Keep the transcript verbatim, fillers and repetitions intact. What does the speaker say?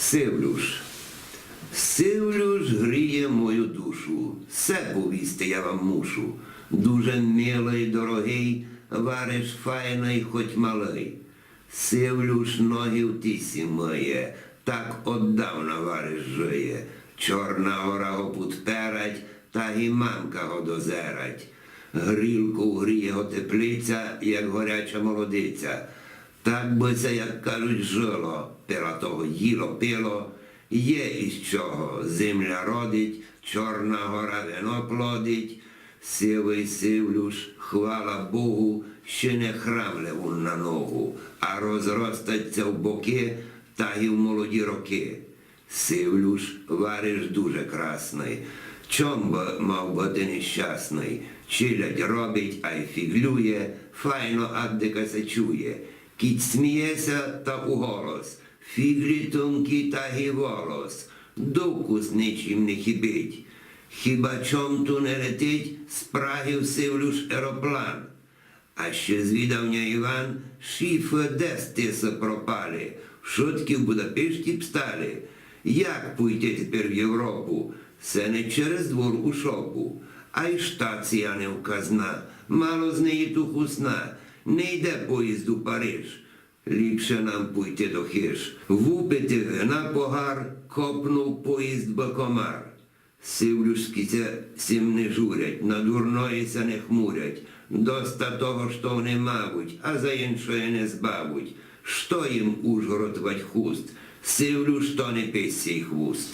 Сивлюш. Сивлюш гріє мою душу, се повісти я вам мушу. Дуже милый, дорогый, вариш файный, хоть малый. Сивлюш ноги в тисі мыє, так оддавна вариш жыє. Чорна гора го пудперать, та ги мамка го дозерать. Грілков гріє го теплиця, як горяча молодиця. Так бы ся, як кажуть, жило, пила того їло, пило, є из чого, земля родить, Чорна гора вино плодить. Сивый Сивлюш, хвала Богу, ще не храмле вун на ногу, а розростать ся в бокы, та ги в молоді рокы. Сивлюш, вариш дуже красный. Чом бы мав быти нещасный? Челядь робить, ай фіґлює, файно аддика ся чує. Кідь сміє ся, та у голос. Фіґлі тонкі, та ги волос. Докус нич їм не хібить. Хіба чом ту не летить з Прагы в Сивлюш ероплан? А ще звідав ня Іван, шіфы де сте ся пропали, вшыткі в Будапешті б стали. Як пойти тепер в Європу? Се не через двор у шопу. Ай штація не вказна, мало з неї ту хусна, не йде поїзд у Париж. Ліпше нам пойти до хиж, вупити вина погар, копнув поїзд бы комар. Сивлюшкы ся сим не журять, на дурної ся не хмурять. Доста того, што они мавуть, а за іншоє не збавуть. Што їм Ужгород вадь Хуст? Сивлюш то не песій хвуст.